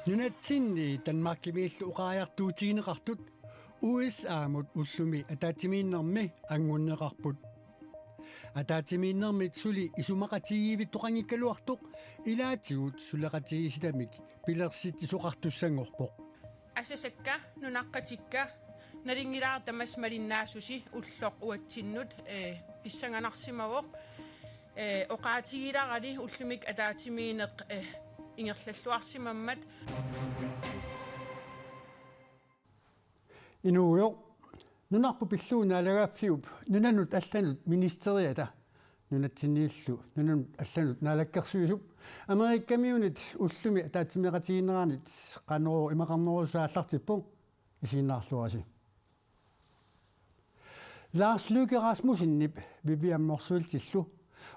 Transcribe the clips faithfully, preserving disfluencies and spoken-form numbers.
Nunatsinni Danmarkimiillu oqariartuutigineqartut U S A-mut ullumi ataatsimiinnermi anngunneqarput. Ataatsimiinnermit suli isumaqatigiivittoqanngikkaluartoq ilaatigut suleqatigiissitamik pilersitsisoqartussanngorpoq. Asasakka, nunaqqatikka, nalunngilara tamassi malinnaasusi ulloq uatsinnut, eh, pissanganarsimavoq, eh, oqaatigilarali ullumi ataatsimiinneq, eh, ingerlalluarsimammat. Inuugujoq, nunarput pillugu naalagaaffiup nunanut allanut ministeriata nunatsinniillu nunanut allanut naalakkersuisup Amerikamiunit ullumi ataatsimeeqatigiinneranit Qanorooq imaqarnerussusaa aallartippoq, isiginnaarluarisi. Lars Løkke Rasmussenip Vivian Motzfeldtillu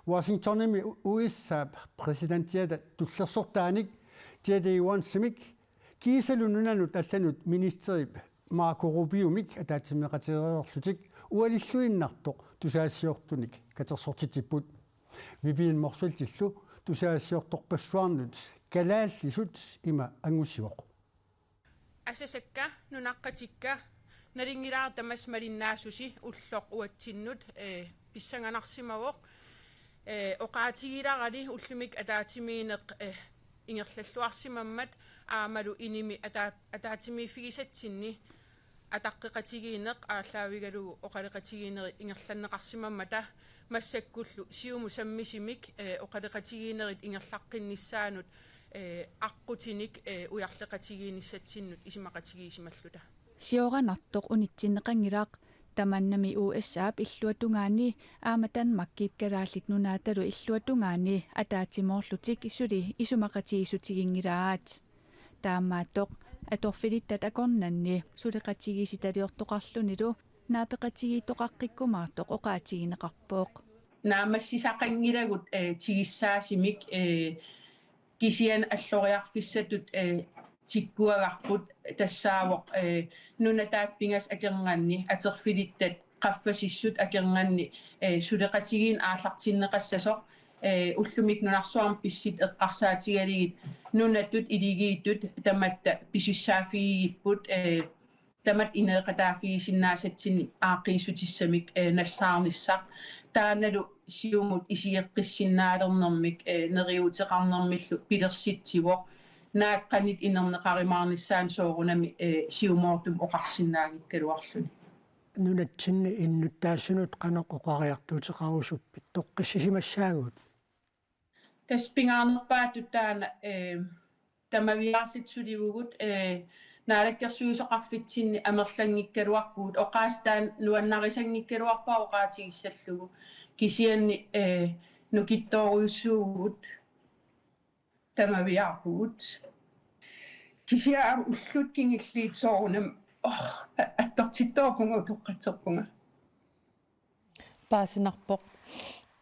Washingtonimi U S A-p præsidentiata tullersortaanik J D Vancemik kiisalu nunanut allanut ministerip Marco Rubiomik ataatsimeeqatigereerlutik ualilluinnartoq tusagassiortunik katersortitsipput. Vivian Motzfeldtillu tusagassiortorpassuarnut kalaallisut ima angussivoq. Asasakka, nunaqqatikka, nalunngilara tamassi malinnaasusi ulloq uatsinnut, eh, pissanganarsimavoq, eh, oqaatigilarali ullumi ataatsimiinneq, eh, ingerlalluarsimammat aammalu inimi ataa-, ataatsimiiffigisatsinni ataqqeqatigiinneq aallaavigalugu oqaloqatigiinnerit ingerlanneqarsimammata massakkullu Siumut sammisumik, eh, oqaloqatigiinnerit ingerlaqqinnissaannut, eh, aqqutinik, eh, ujarleqatigiinnissatsinnut isumaqatigiissimalluta. Sioranartoq unitsinneqanngilaq, tamannami U S A-p illuatungaani aamma Danmarkip Kalaallit Nunaatalu illuatungaani ataatsimoorlutik suli isumaqatigiissutiginngilaat. Taamaattoq atorfilittat akornanni suleqatigiissitaliortoqarlunilu naapeqatigiittoqaqqikkumaartoq oqaatigineqarpoq. Naammassisaqanngilagut, eh, tigussaasumik, eh, kisianni alloriarfissatut, eh, tikkuagarput tassaavoq, eh, nunataat pingasut akornanni atorfilittat qaffasissut akornanni, eh, suleqatigiinneq aallartinneqassasoq, eh, ullumi nunarsuarmi pissutsit eqqarsaatigalugit nunatut iligiittut tamatta pisussaaffigigipput, eh, tamatta ineeqataaffigisinnaasatsinnut aaqqiissutissamik, eh, nassaarnissaq. Taannalu Siumut isigeqqissinnaalernermik, eh, neriuuteqarnermillu pilersitsivoq. Naak qanoq inerneqarumaarnissaanut soorunami, eh, siumoortumik oqarsinnaanngikkaluarluni. Nunatsinni innuttaasunut qanoq oqariartuuteqarusuppit toqqissisimassaagut? Tassa pingaarnerpaatut taanna, eh, tamaviaarluta sulivugut, eh, naalakkersuisoqarfitsinni amerlanngikkaluarpugut, oqaaseq taanna nuannarisanngikkaluarpara oqaatigissallugu. Kisianni, eh, nukittoorujussuuvugut tamaviaarpugut. Kisianni ullut kingulliit soorunami, oh, a-, attortittoorpunga utoqqatserpunga. Paasinarpoq.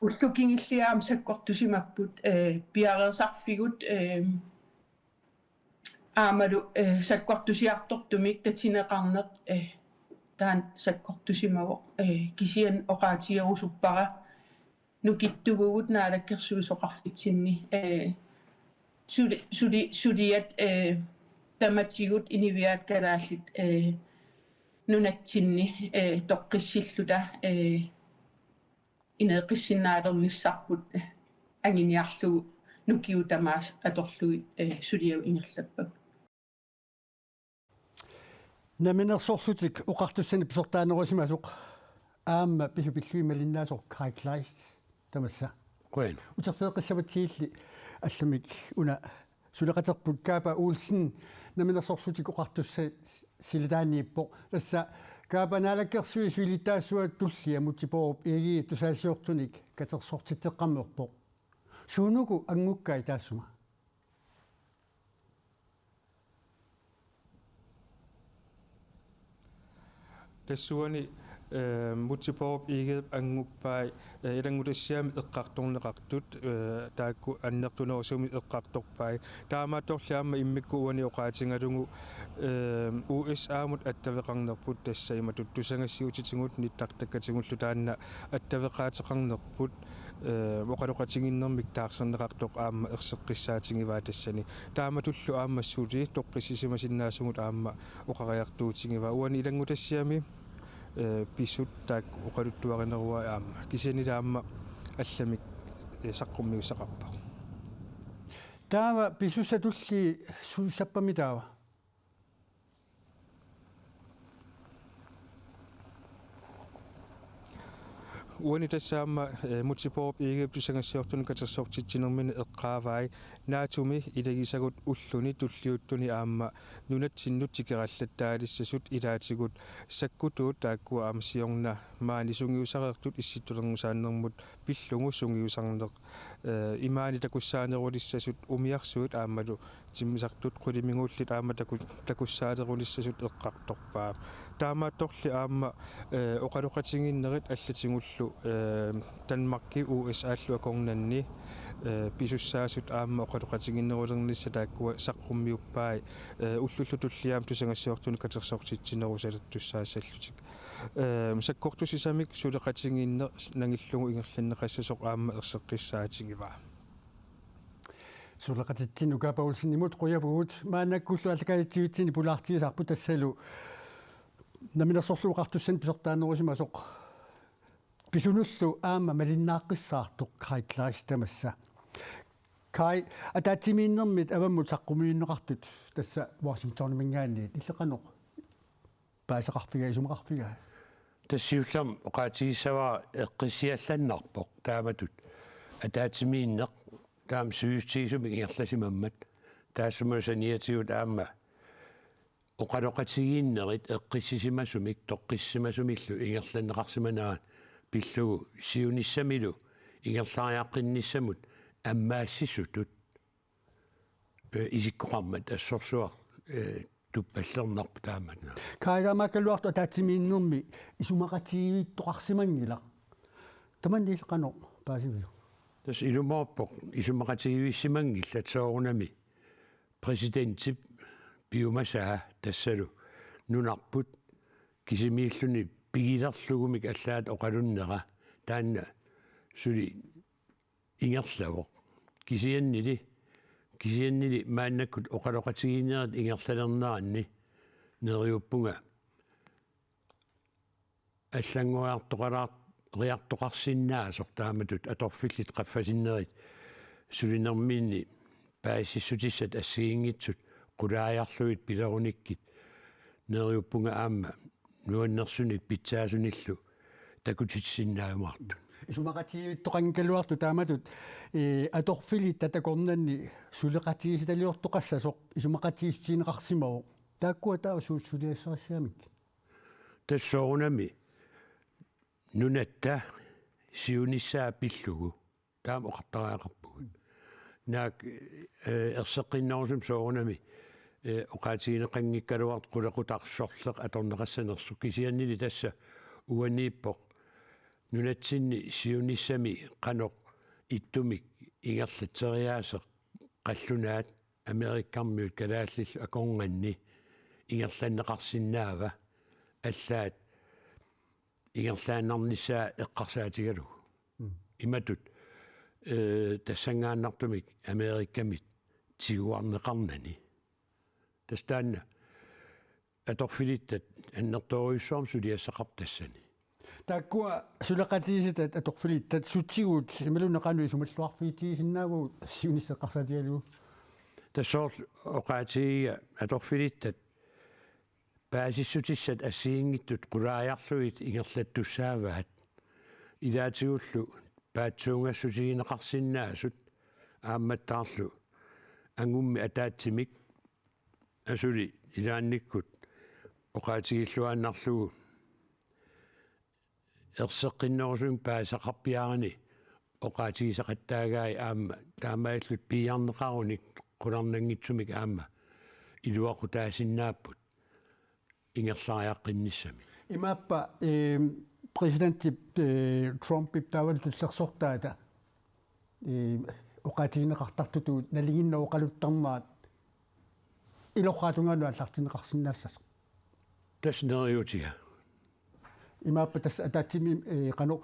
Ullut kingulliit aamma sakkortusimapput, eh, piareersarfigut, eh, aammalu, eh, sakkortusiartortumik tatineqarneq, eh, taanna sakkortusimavoq, eh, kisianni oqaatigerusuppara nukittugugut naalakkersuisoqarfitsinni, eh, suli-, suli-, suliat, eh, tamatigut inuiaat kalaallit, eh, nunatsinni, eh, toqqissilluta, eh, ineeqqissinnaalernissarput, eh, anguniarlugu nukiut tamaasa atorlugit, eh, suliavut ingerlappagut. Namminersorlutik oqartussanik pisortaanerusimasoq aamma pisut pillugit malinnaasoq Kai Kleist, tamassa. Qujan. Uterfigeqqissavatsigilli allamik una suleqaterput Kaapa Olsen Namminersorlutik Oqartussat silataaniippoq. Tassa Kaapa naalakkersuisut siulittaasuat tullia Múte Bourup Egede tusagassiortunik katersortitseqqammerpoq. Suunuku anngukkai taassuma? Tassuani Ee, Múte Bourup Egedep annguppai, ee, ilanngutassiami eqqartorneqartut, ee, taakku annertunerusumik eqqartorpai. Taamaattorli aamma immikkut uani oqaatigalugu, ee, U S A-mut attaveqarnerput, tassa imatut tusagassiuutitigut nittartakkatigullu taanna attaveqaateqarnerput, ee, oqaloqatigiinnermik taarserneqartoq aamma erseqqissaatigivaa tassani. Taamatullu aamma suli toqqissisimasinnaasugut aamma oqariartuutigivaa. Uani ilanngutassiami, ee, pisut taakku oqaluttuarineruai aamma. Kisiannili aamma allamik, ee, saqqummiussaqarpoq. Taava pisussatulli suussappami taava? Uani tassa aamma, ee, Múte Bourup Egedep tusagassiortunut katersortitsinermini eqqaavai NATO-mi ilagisagut ulluni tulliuttuni aamma nunatsinnut tikerallattaalissasut ilaatigut sakkutuut taakkua aamma siorna maani sungiusareersut issittulernusaannermut pillugu sungiusarneq, ee, imaani takussaanerulissasut umiarsuit aammalu timmisartut qulimiguullit aamma taku-, takussaanerulissasut eqqartorpaa. Taamaattorli aamma, ee, oqaloqatigiinnerit allatigullu, ee, Danmarki U S A-llu akornanni, ee, pisussaasut aamma oqaloqatigiinnerulernissat taakkua saqqummiuppai, ee, ullullu tulliani aamma tusagassiortunut katersortitsinerusalertussaassallutik. Ee, sakkortusisamik suleqatigiinneq nangillugu ingerlanneqassasoq aamma erseqqissaatigivaa. Suleqatitsinnut Nuka Poulsenimut qujavugut. Maannakkullu aallakaatitsivitsinni pulaartigisarput tassalu Namminersorlutik Oqartussanit pisortaanerusimasoq pisunullu aamma malinnaaqqissaartoq Kaj Kleist tamassa. Kaj, ataatsimiinnermit avammut saqqummiunneqartut tassa Washingtoniminngaanniit, illit qanoq paasisaqarfiga, isumaqarfiga? Tassa siullermik oqaatigissavara eqqissiallannarpoq taamatut ataatsimiinneq taama sivisutigisumik ingerlasimammat, taassuma saniatigut aamma oqaloqatigiinnerit eqqissisimasumik toqqissisimasumillu ingerlanneqarsimanerat pillugu siunissamilu ingerlariaqqinnissamut ammaassisutut, ee, isikkoqarmat assorsuaq, ee, tuppallernarpoq taamanna. Kaj, taamaakkaluartoq ataatsimiinnermi isumaqatigiivittoqarsimanngilaq. Tamanna illit qanoq paasiviuk? Tassa ilumoorpoq isumaqatigiivissimanngillat soorunami præsidentip piumasaa tassalu nunarput kisimiilluni pigilerlugumik allaat oqalunnera taanna suli ingerlavoq. Kisiannili, kisiannili maannakkut oqaloqatigiinnerit ingerlalerneranni neriuppunga allanngoriartoqalaar-, riartoqarsinnaasoq taamatut atorfillit qaffasinnerit sulinerminni paasissutissat assigiinngitsut qulaajarlugit pilerunikkit neriuppunga aamma nuannersunik pitsaasunillu takutitsisinnaajumaartut. Isumaqatigiivittoqanngikkaluartoq taamatut, ee, atorfilittat akornanni suleqatigiissitaliortoqassasoq isumaqatigiissutigineqarsimavoq. Taakkua taava suut suliassarissagamikkit? Tassa soorunami nunatta siunissaa pillugu taama oqartariaqarpugut. Naak, ee, erseqqinnerusumik soorunami, ee, oqaatigineqanngikkaluartoq qulequtaq sorleq atorneqassanersoq, kisiannili tassa uaniippoq nunatsinni siunissami qanoq ittumik ingerlatseriaaseq qallunaat Amerikkarmiut kalaallillu akornanni ingerlanneqarsinnaava allaat ingerlaannarnissaa eqqarsaatigalugu. Mm. Imatut, ee, tassanngaannartumik Amerikkamit tiguarneqarnani. Tassa taanna atorfilittat annertoorujussuarmik suliassaqarput tassani. Taakkua suleqatigiissitat atorfilittat sutigut imaluunniit qanoq isumalluarfigitigisinnaavagut siunissaq eqqarsaatigalugu? Tassa soorlu oqaatigiga atorfilittat paasissutissat assigiinngitsut qulaajarlugit ingerlattussaavaat. Ilaatigullu paatsuungassutigineqarsinnaasut aammattaarlu angummi ataatsimik asuli ilaannikkut oqaatigilluaannarlugu erseqqinnerusumik paasisaqarpiarani oqaatigisaqattaagai aamma taamaalillutik piiarneqarunik qularnanngitsumik aamma iluaqutaasinnaapput ingerlariaqqinnissami. Imaappa, eh, præsidentip, eh, Trumpip taavalu tullersortaata, eh, oqaatigineqartartutut nalinginnaq oqaluttarnerat ilorraap tungaanut aallartinneqarsinnaassasoq. Tassa neriuutiga. Imaappa tassa ataatsimik, eh, qanoq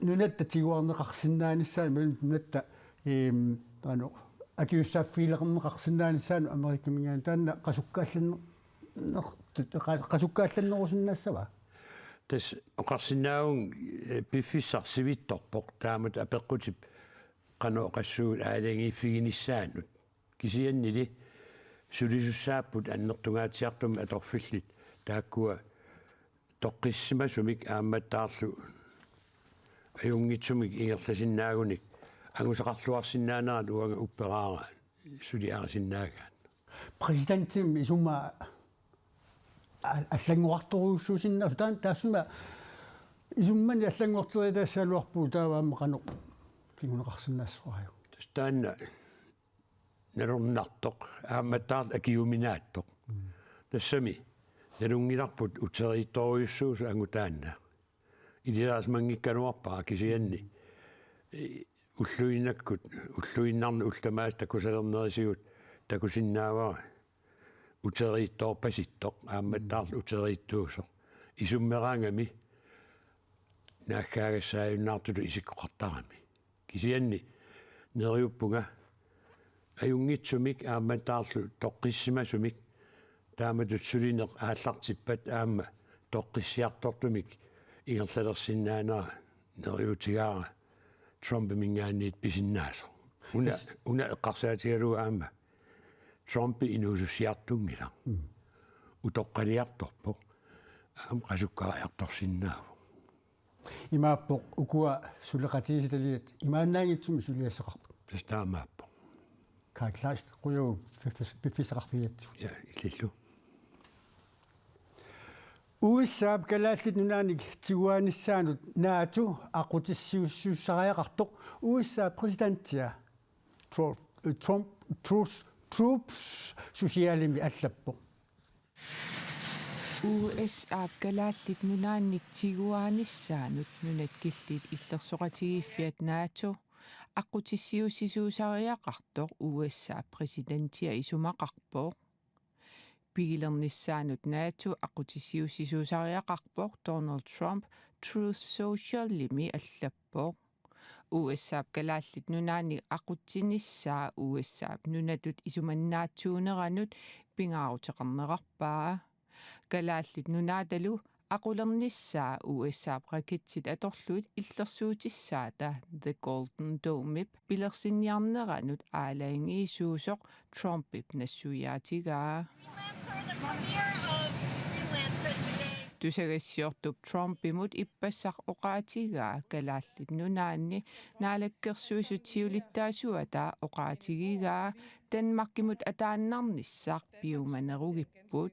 nunatta tiguarneqarsinnaanissaanut, imaluunniit nunatta, ehm, qanoq akisussaaffigileqarneqarsinnaanissaanut Amerikaminngaanniit taanna qasukkaallanner-, ner-, qa-, qasukkaallannerusinnaassava? Tassa oqarsinnaavunga, eh, piffissaq sivitsorpoq taamatut apeqqutip qanoq oqassuunga aalajangiiffiginissaanut. Kisiannili sulisussaapput annertungaatsiartumik atorfillit taakkua toqqissisimasumik aammattaarlu ajunngitsumik ingerlasinnaagunik angusaqarluarsinnaanerat uanga upperaara suli arsinnaagaanni. Præsidentimi isummat a-, allanngorartorujussuusinnaasoq taan-, taassuma isummani allanngorteriataassaagaluarpugut, taava aamma qanoq kinguneqarsinnaassorajuk. Tassa taanna nalornartoq, aammattaarlu akiuminaattoq. Mm. Tassami nalunngilarput uteriittorujussuusoq angut taanna. Ilisaasimanngikkaluarpara kisianni, eh, ulluinnakkut, ulluinnarni ullut tamaasa takusalernerisigut takusinnaavara uteriittoorpasittoq, aammattaarlu uteriittuusoq. Isummeraangami naaggaagassaajunnaartutut isikkoqartarami. Kisianni neriuppunga ajunngitsumik aammattaarlu toqqissisimasumik taamatut sulineq aallartippat aamma toqqissiartortumik ingerlalersinnaanera neriuutigaara Trumpiminngaanniit pisinnaasoq. Una, tassa una eqqarsaatigalugu aamma Trumpi inuusussiartunngilaq. Mm. Utoqqaliartorpoq. Aamma qasukkariartorsinnaavoq. Imaappoq ukua suleqatigisataliat imaannaanngitsumik suliassaqarput. Tassa taamaappoq. Kaj Kleist, qujanaq piffis-, piffissaqarfigigatsigut. Ja, illillu. U S A-p Kalaallit Nunaannik tiguaanissaanut NATO aqqutissiuussisariaqartoq U S A-p præsidentia Tru-, Trump, Truth, Truth Socialimi allappoq. U S A-p Kalaallit Nunaannik tiguaanissaanut nunat killiit illersoqatigiiffiat NATO aqqutissiuussisuusariaqartoq U S A-p præsidentia isumaqarpoq. Pigilernissaanut NATO aqqutissiuussisuusariaqarpoq Donald Trump Truth Socialimi allappoq. U S A-p Kalaallit Nunaannik aqutsinissaa U S A-p nunatut isumannaatsuuneranut pingaaruteqarnerarpaa. Kalaallit Nunaatalu aqulernissaa U S A-p raketsit atorlugit illersuutissaata The Golden Dome-ip pilersinniarneranut aalajangiisuusoq Trumpip nassuiaatigaa. Tusagassiortup Trumpimut ippassaq oqaatigaa Kalaallit Nunaanni Naalakkersuisut siulittaasuata oqaatigigaa Danmarkimut ataannarnissaq piumanerugipput.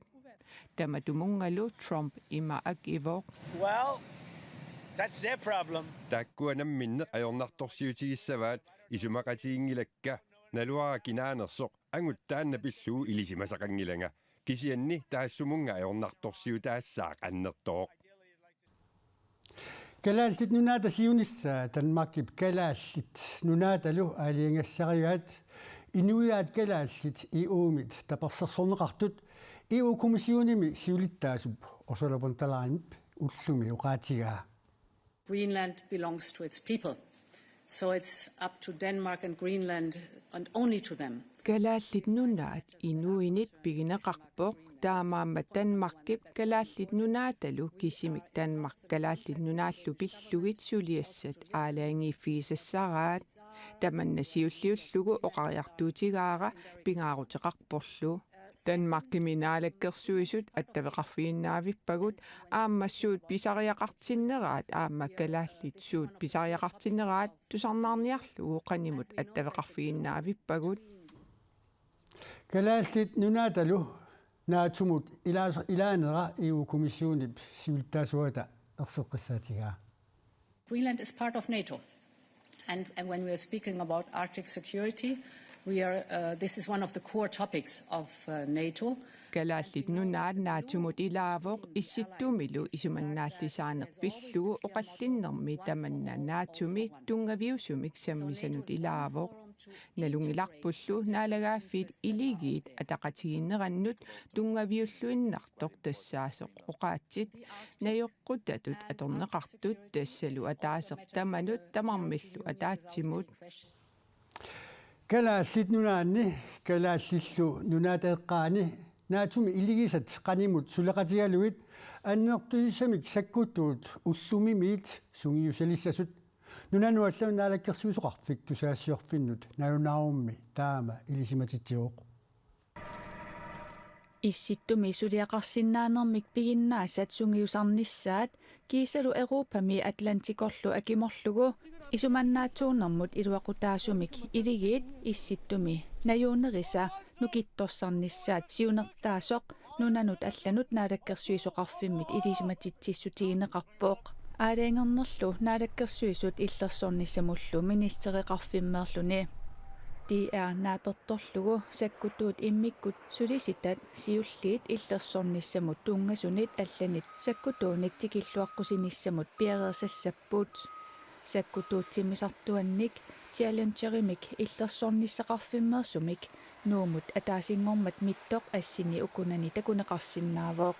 Tamatumunngalu Trump ima akivoq: Well, that's their problem. Taakkua namminneq ajornartorsiutigissavaat, isumaqatiginngilakka, naluara kinaanersoq angut taanna pillugu ilisimasaqanngilanga. Kisianni taassumunnga ajornartorsiutaassaaq annertooq. Kalaallit Nunaata siunissaa Danmarkip Kalaallit Nunaatalu aalajangigassarigaat inuiaat kalaallit E U-mit tapersersorneqartut E U-kommissionimi siulittaasup Ursula von der Leyenip ullumi oqaatigaa. Greenland belongs to its people. So it's up to Denmark and Greenland and only to them. Kalaallit Nunaat inuinit pigineqarpoq, taamaammat Danmarkip Kalaallit Nunaatalu kisimik Danmark Kalaallit Nunaallu pillugit suliassat aalajangiiffigisassaraat. Tamanna siulliullugu oqariartuutigaara pingaaruteqarporlu. Danmarkimi naalakkersuisut attaveqarfiginnaavippagut, aamma suut pisariaqartinneraat aamma kalaallit suut pisariaqartinneraat tusarnaarniarlugu qanimut attaveqarfiginnaavippagut. Kalaallit Nunaatalu NATO-mut ilaas-, ilaanera E U-kommissionip siulittaasuata erseqqissaatigaa. Greenland is part of NATO. And, and when we are speaking about Arctic security, we are, uh, this is one of the core topics of, uh, NATO. Kalaallit Nunaat NATO-mut ilaavoq, Issittumilu isumannaallisaaneq pillugu oqallinnermi tamanna NATO-mi tunngaviusumik sammisanut ilaavoq. Nalunngilarpullu Naalagaaffiit Iligiit ataqatigiinnerannut tunngaviulluinnartoq tassaasoq oqaatsit najoqqutatut atorneqartut, tassalu ataaseq tamanut tamarmillu ataatsimut. Kalaallit Nunaanni Kalaallillu Nunaata eqqaani NATO-mi iligisat qanimut suleqatigalugit annertusissamik sakkutuut ullumimiit sungiusalissasut. Nunanut allanut Naalakkersuisoqarfik tusagassiorfinnut nalunaarummi taama ilisimatitsivoq. Issittumi suliaqarsinnaanermik piginnaasat sungiusarnissaat kiisalu Europami Atlantikorlu akimorlugu isumannaatsuunermut iluaqutaasumik Iligiit Issittumi najuunerisa nukittorsarnissaat siunertaasoq nunanut allanut Naalakkersuisoqarfimmit ilisimatitsissutigineqarpoq. Aalajangernerlu Naalakkersuisut Illersornissamullu ministereqarfimmeerluni. D R naapertorlugu sakkutuut immikkut sulisitat siulliit Illersornissamut tunngasunit allanit sakkutuunik tikilluaqqusinissamut piareersassapput. Sakkutuut timmisartuannik Challengerimik illersornissaqarfimmeersumik Nuummut ataasinngormat Mittoq assini ukunani takuneqarsinnaavoq.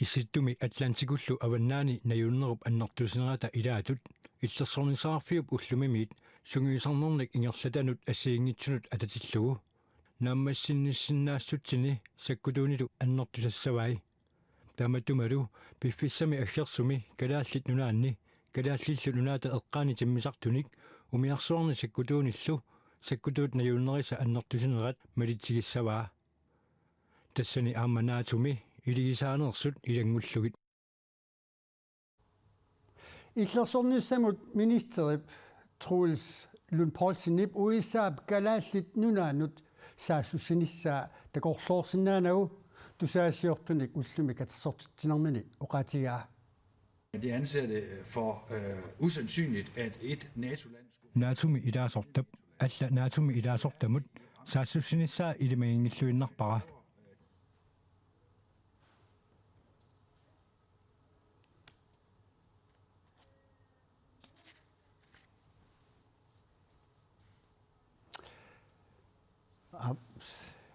Issittumi Atlantikullu avannaani najuunnerup annertusinerata ilaatut Illersornissaqarfiup ullumimiit sungiusarnernik ingerlatanut assigiinngitsunut atatillugu naammassinnissinnaassutsinni sakkutuunilu annertusassavai. Tamattumalu piffissami aggersumi Kalaallit Nunaanni Kalaallillu Nunaata eqqaani timmisartunik umiarsuarni sakkutuunillu sakkutuut najuunnerisa annertusinerat malitsigissavaa. Tassani aamma NATO-mi iligisaaneersut ilanngullugit. Illersornissamut ministerip Troels Lund Poulsenip U S A-p Kalaallit Nunaannut saassussinissaa takorloorsinnaanagu tusagassiortunik ullumi katersortitsinermini oqaatigaa. Det anser det for øh, usandsynligt, at et NATO-land skulle NATO-mi ilaasortap alla NATO-mi ilaasortamut saassussinissaa ilimaginngilluinnarpara. Aa,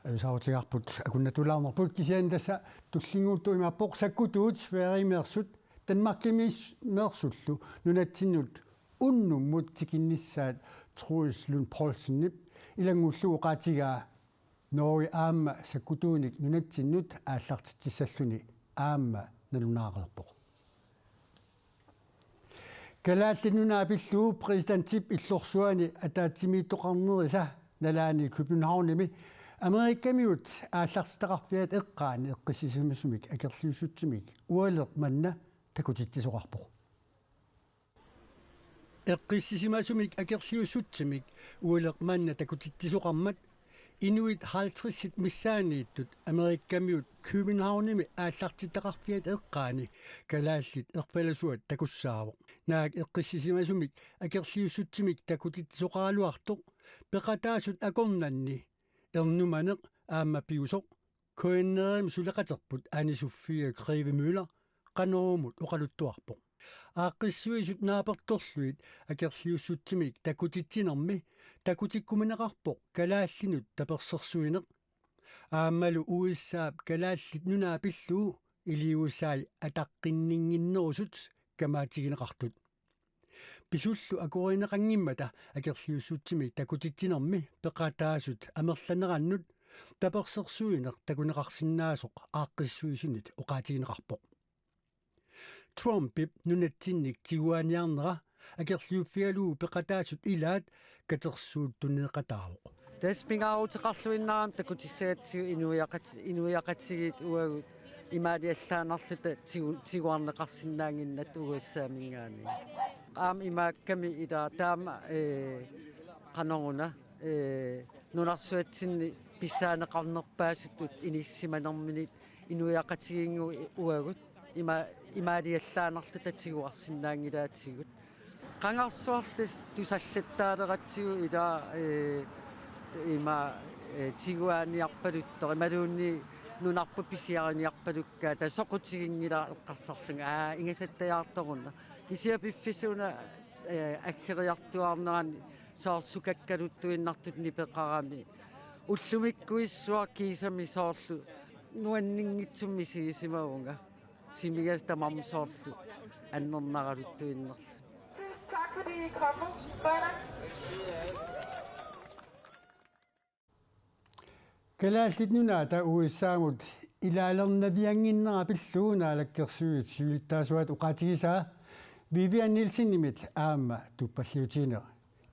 ajuusaarutigaarput akunnatulaarnerput, kisianni tassa tullinnguuttoq imaappoq sakkutuut Sverigemiirsut Danmarkimiis-, meersullu nunatsinnut unnummut tikinnissaat Troels Lund Poulsenip ilanngullugu oqaatigaa Norge aamma sakkutuunik nunatsinnut aallartitsissalluni aamma nalunaareerpoq. Kalaallit Nunaat pillugu præsidentip illorsuani ataatsimiittoqarnerisa nalaani Københavnimi Amerikamiut aallartitaqarfiat eqqaani eqqissisimasumik akerliussutsimik ualeq manna takutitsisoqarpoq. Eqqissisimasumik akerliussutsimik ualeq manna takutitsisoqarmat inuit halvtredsit missaanniittut Amerikamiut Københavnimi aallartitaqarfiat eqqaani kalaallit erfalasuat takussaavoq. Naak eqqissisimasumik akerliussutsimik takutitsisoqaraluartoq peqataasut akornanni ernumaneq aamma piusoq K N R-imi suleqaterput Anne Sofie Greve Møller Qanorumut oqaluttuarpoq. Aaqqissuisut naapertorlugit akerliussutsimik takutitsinermi takutikkumineqarpoq kalaallinut tapersersuineq. Aammalu U S A-p Kalaallit Nunaat pillugu iliuusai ataqqinninnginnerusut kamaatigineqartut. Pisullu akuerineqanngimmata akerliussutsimik takutitsinermi peqataasut amerlanerannut tapersersuineq takuneqarsinnaasoq aaqqissuisunit oqaatigineqarpoq. Trumpip nunatsinnik tiguaaniarnera akerliuffigalugu peqataasut ilaat katersuuttuneeqataavoq. Tassa pingaaruteqarluinnarami takutissagatsigu inuiaqat-, inuiaqatigiit uagut imaaliallaannarluta tigu-, tiguarneqarsinnaannginnatta U S A-minngaanniit. Aamma imaakkami ila taama, ee, qanoruna, ee, nunarsuatsinni pissaaneqarnerpaasutut inissisimanerminit inuiaqatigiinngui uagut ima-, imaaliallaannarluta tiguarsinnaanngilaatigut. Qangarsuarli tusallattaaleratsigu ila, ee, ima, Ee, tiguaaniarpaluttoq imaluunniit nunarput pisiariniarpalukkaat, tassa soqutiginngilara eqqarsarlunga, aa, ingasattajaartoruna. Kisianni piffissaq una, ee, aggeriartuaarnerani soorlu sukakkaluttuinnartut nipeqarami. Ullumikkuissuaq kiisami soorlu nuanninngitsumik misigisimavunga. Timigassaq tamarmik soorlu annernaraluttuinnarluni. Tak fordi I kom. Bye. Kalaallit Nunaata U S A-mut ilaalernaviannginnera pillugu Naalakkersuisut siulittaasuata oqaatigisaa Vivian Nielsenimit aamma tuppalliutigineq.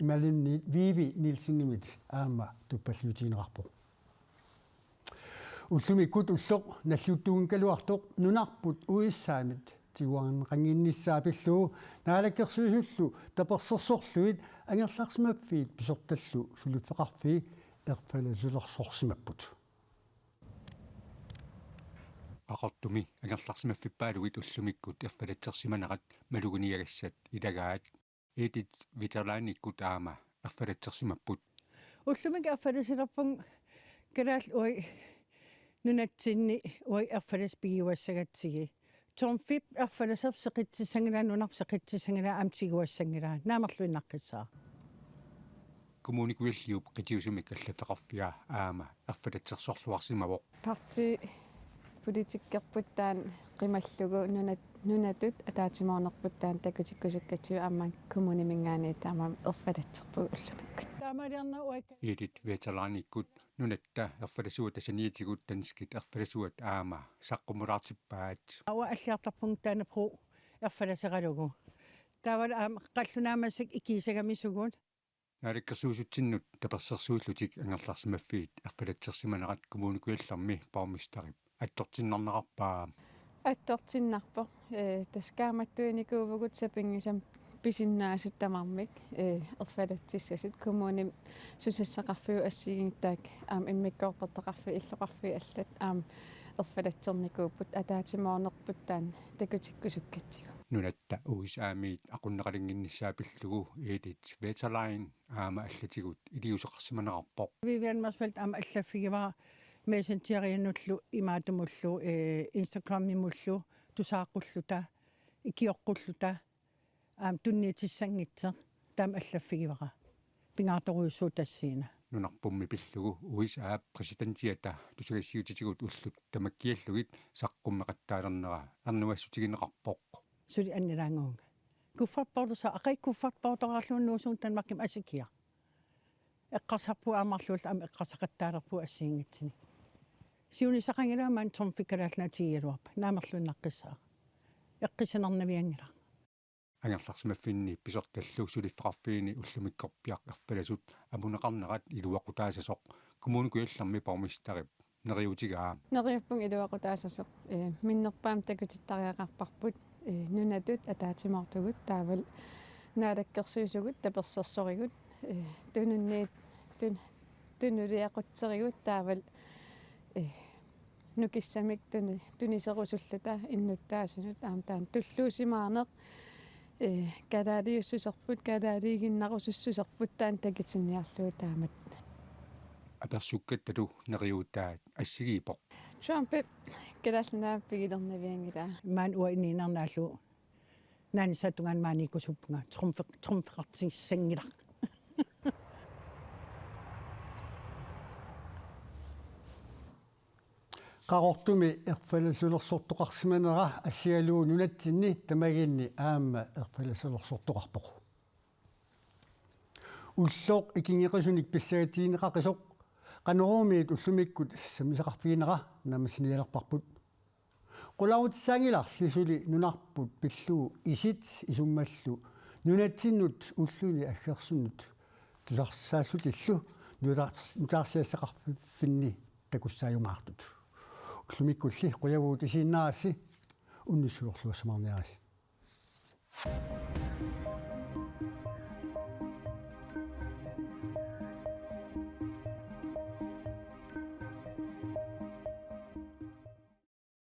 Imaluunniit Vivi Nielsenimit aamma tuppalliutigineqarpoq. Ullumikkut ulloq nalliuttunngikkaluartoq nunarput U S A-mit tiguarneqannginnissaa pillugu Naalakkersuisullu tapersersorlugit angerlarsimaffiit pisortallu suliffeqarfii erfalasulersorsimapput. Qaqortumi angerlarsimaffippaalugit ullumikkut erfalatsersimanerat maluginiagassat ilagaat. Edith Veteranikkut aamma erfalatsersimapput. Ullumikkut erfalasulerpunga kalaallit uagut nunatsinni uagut erfalassat pigiuassagatsigit. Trumfip erfalaserput seqitsissanngilaat, nunarput seqitsissanngilaat, aamma tiguassanngilaat. Naamerluinnaqqissaaq. Kommune Kujalliup qitiusumik allaffeqarfia aamma erfalatsersorluarsimavoq. Partii politikkerput taanna qimallugu nunat-, nunatut ataatsimoornerput taanna takutikkusukkatsigu aamma kommuniminngaanniit taamaammat erfalatserpugut ullumikkut. Taamaaliorneq uakka. Edith Veteranikkut nunatta erfalasuata saniatigut danskit erfalasuat aamma saqqummilaartippaat. Uanga alliartorpunga taanna pro erfalaseralugu. Taavalu aamma qallunaat massakkut ikiusagamisugut. Naalakkersuisutsinnut tapersersuillutik angerlarsimaffiit erfalatsersimanerat Kommune Kujallermi borgmesterip attortinnarnerarpaa. Attortinnarpoq. Ee, tassa kaammattuinikuuvugut sapinngisamik pisinnaasut tamarmik, ee, erfalatsissasut, kommunimi susassaqarfiup assigiinngitsunik aamma immikkoortortaqarfiit illoqarfiit allat aamma erfalatsernikuupput, ataatsimoornerput taanna takutikkusukkatsigu. Nunatta U S A-miit aqunneqalinnginnissaa pillugu Edith Veterani aamma allatigut iliuuseqarsimanerarpoq. Vivian Motzfeldt aamma allaffigivara Messengerianullu imaattumullu, ee, Instagramimullu tusaaqqulluta, ikioqqulluta, aamma tunniutissanngitsoq, taama allaffigivara. Pingaartorujussuuvoq tassani. Nunarpummi pillugu U S A-p præsidentiata tusagassiuutitigut ullut tamakkiallugit saqqummeqattaalernera ernumassutigineqarpoq. Suli annilaangavunga. Kuffertbåndersaa, aqagu kuffertbånderarlugu nuusugut Danmarkimut asikiaq. Eqqarsarpugut aamma marluulluta aamma eqqarsaqattaalerpugut assigiinngitsunik. Siunissaqanngilanga maani Trumfip Kalaallit Nunaata tigigaluarpat, naamerluinnaqqissaaq. Eqqissinernavianngilaq. Angerlarsimaffinni pisortallu suliffeqarfiini ullumikkorpiaq erfalasut amuneqarnerat iluaqutaassasoq Kommune Kujallermi borgmesterip neriuutigaa. Neriuppunga iluaqutaassasoq, ee, minnerpaamik takutittariaqarparput, ee, nunatut ataatsimoortugut taavalu naalakkersuisugut tapersersorigut, ee, tununniit-, tun-, tunuliaqutserigut taavalu, ee, nukissamik tuni-, tuniserusulluta innuttaasunut aamma taanna tulluusimaaneq, ee, kalaaliussuserput, kalaaliiginnarusussuserput taanna takutinniarlugu taamatut. Apersukkattalu neriuutaat assigiippoq. Trumpip Kalaallit Nunaat pigilernavianngilaa. Maani uanga inuuneq naallugu nanissaata tungaanut maaniikkusuppunga Trumfe-, Trumfeqartissanngilaq. Qaqortumi erfalasulersortoqarsimanera assigalugu nunatsinni tamaginni aamma erfalasulersortoqarpoq. Ulloq ikinngeqisunik pissangatigineqaqisoq Qanoruumiit ullumikkut sammisaqarfiginera naammassinialerparput. Qularutissaanngilarli suli nunarput pillugu isit isummallu nunatsinnut ulluni aggersunnut tusarsaallutillu nutaars-, nutaarsiassaqarfinni takussaajumaartut. Ullumikkulli qujavugut isiginnaarassi, unnussiorluassamaarniaritsi.